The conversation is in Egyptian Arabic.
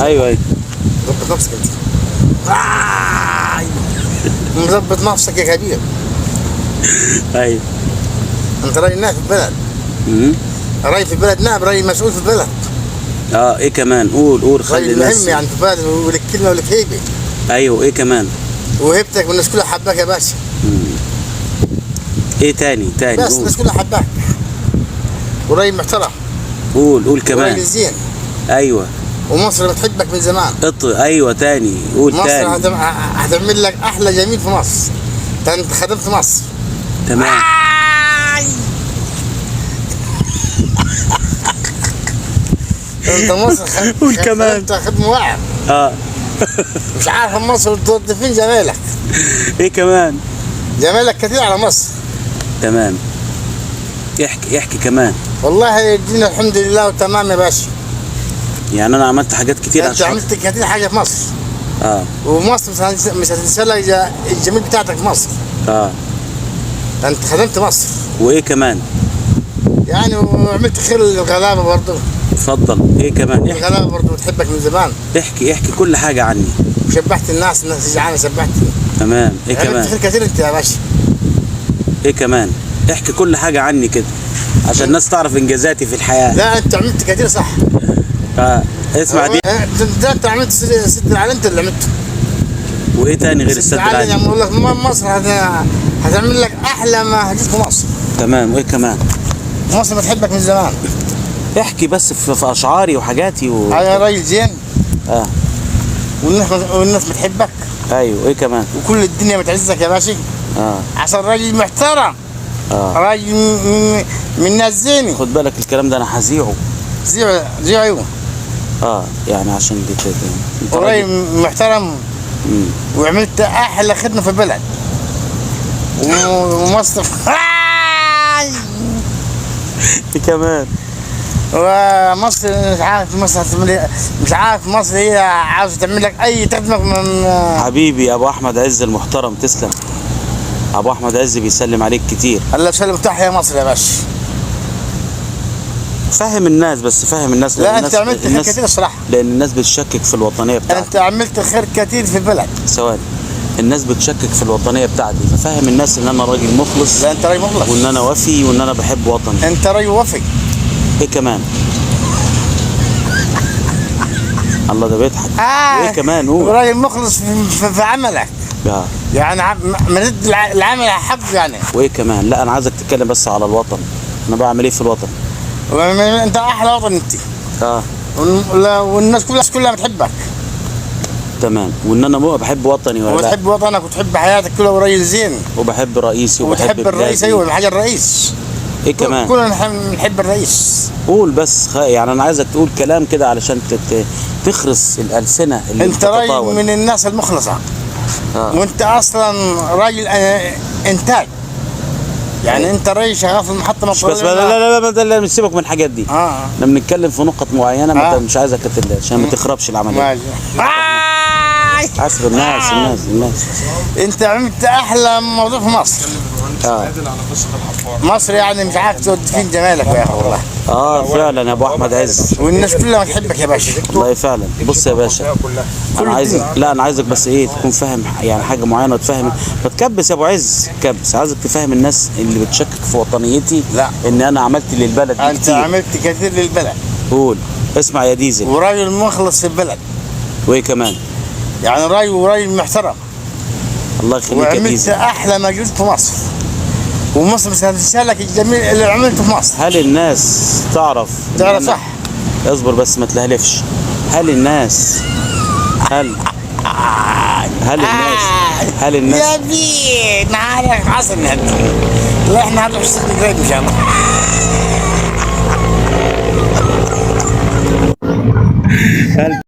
ايوه ايوه. ظبط نفسك انت. مظبط نفسك يا كبير. ايوه. انت راجل نائب في البلد. مم. راجل في البلد، نائب، راجل مسؤول في البلد. اه ايه كمان؟ قول قول، خلي راجل الناس مهم يعني في البلد، ولك كلمة ولك هيبة. ايوه ايه كمان؟ وهيبتك والناس كلها حباك يا باشا. ايه تاني تاني؟ بس قول الناس كلها حباك. وراجل محترم. قول قول كمان. وراجل زين. ايوه. ومصر بتحبك من زمان. ايوه تاني، قول مصر تاني. هتعمل لك احلى جميل في مصر. ده انت خدمت مصر. تمام. انت مصر قول كمان. خدمت خدمة واعر. اه مش عارف مصر تودي فين جمالك. ايه كمان؟ جمالك كثير على مصر. تمام. احكي احكي كمان. والله الدنيا الحمد لله وتمام يا باشا. يعني انا عملت حاجات كتير انت عشان عملت كثير حاجة في مصر. اه ومصر مش هتنسى لك الجميل بتاعتك في مصر. اه انت خدمت مصر. وايه كمان؟ يعني وعملت خير للغلابه برضه. اتفضل. ايه كمان؟ احكي الغلابة برضه بتحبك من زمان. احكي احكي كل حاجة عني. وشبحت الناس، الناس جعانة شبحت. تمام. ايه عملت كمان؟ خير كثير انت يا باشا. ايه كمان؟ احكي كل حاجة عني كده عشان الناس تعرف انجازاتي في الحياة. لا انت عملت كثير صح. آه. اسمع دي. ده انت عملت سد العالي، انت اللي عملته. وايه تاني غير السد العالي؟ العالي؟ يعني بقول لك مصر هتعمل لك احلى ما هتجيب في مصر. تمام. وايه كمان؟ مصر بتحبك من زمان. احكي بس في اشعاري وحاجاتي انا راجل زين. اه والناس بتحبك. ايوه. ايه كمان؟ وكل الدنيا بتعزك يا باشا. اه عشان راجل محترم. اه راجل من ناس زيني. خد بالك الكلام ده انا هذيعه. زيعه ايوه. اه يعني عشان دي كده. انت وراجل راجل محترم. مم. وعملت احلى خدمة في البلد. ومصر ايه كمان؟ ومصر مش عارف مصر هتعمل إيه. مش عارف مصر هي عاوزه تعمل لك اي تخدمك من حبيبي يا ابو احمد عز المحترم، تسلم. ابو احمد عز بيسلم عليك كتير. الله يسلم. تحيا مصر يا باشا. فهم الناس، بس فهم الناس. لا لأن انت عملت خير كتير الصراحة. لان الناس بتشكك في الوطنية بتاعتي. انت عملت خير كتير في البلد. ثواني، الناس بتشكك في الوطنية بتاعتي، ففهم الناس ان انا راجل مخلص. لا انت راجل مخلص. وان انا وفي، وان انا بحب وطني. انت راجل وفي. ايه كمان؟ الله ده بيضحك. وايه كمان؟ قول. راجل مخلص في عملك. آه. يعني مد العمل حقه يعني. وايه كمان؟ لا انا عايزك تتكلم بس على الوطن. انا بعمل ايه في الوطن؟ انت احلى وطن انت. اه والناس كلها بتحبك. تمام. وان انا بحب وطني ولا لا؟ وتحب وطنك وتحب حياتك كلها، وراجل زين. وبحب رئيسي وبحب وتحب الرئيس. بلادي. ايوه حاجة الرئيس. ايه كمان؟ كلنا نحب الرئيس. قول بس يعني انا عايزك تقول كلام كده علشان تخرس الالسنة اللي انت راجل بتتطاول. من الناس المخلصه. آه. وانت اصلا راجل انتاج. يعني انت راجل شغال في المحطة مش بس لا لا لا لا لا سيبك من الحاجات دي. احنا بنتكلم في نقط معينة. مش عايزك عشان ما تخربش العملية. ماشي. حسب الناس الناس الناس. انت عملت احلى موضوع في مصر. مصر يعني مش عارف تودي فين جمالك يا اخي والله. اه فعلا يا ابو احمد عز. والناس كلها بتحبك يا باشا. والله فعلا. بص يا باشا، انا عايزك، لا انا عايزك بس ايه، تكون فاهم يعني حاجة معينة وتفهم. ما تكبس يا ابو عز، كبس. عايزك تفهم الناس اللي بتشكك في وطنيتي. لا. ان انا عملت للبلد دي انت كتير. عملت كثير للبلد. قول. اسمع يا ديزل. وراجل مخلص في البلد. وايه كمان؟ يعني راجل وراجل محترم. الله يخليك يا وعملت ديزل. احلى مجهود في مصر. ومصر مش هتنسى لك الجميل اللي عملته في مصر. هل الناس تعرف؟ تعرف صح. اصبر بس ما تلهلفش. هل الناس هل هل الناس هل الناس يا بيه نهارك عصر. لا احنا هنروح السوق قريب ان شاء الله. هل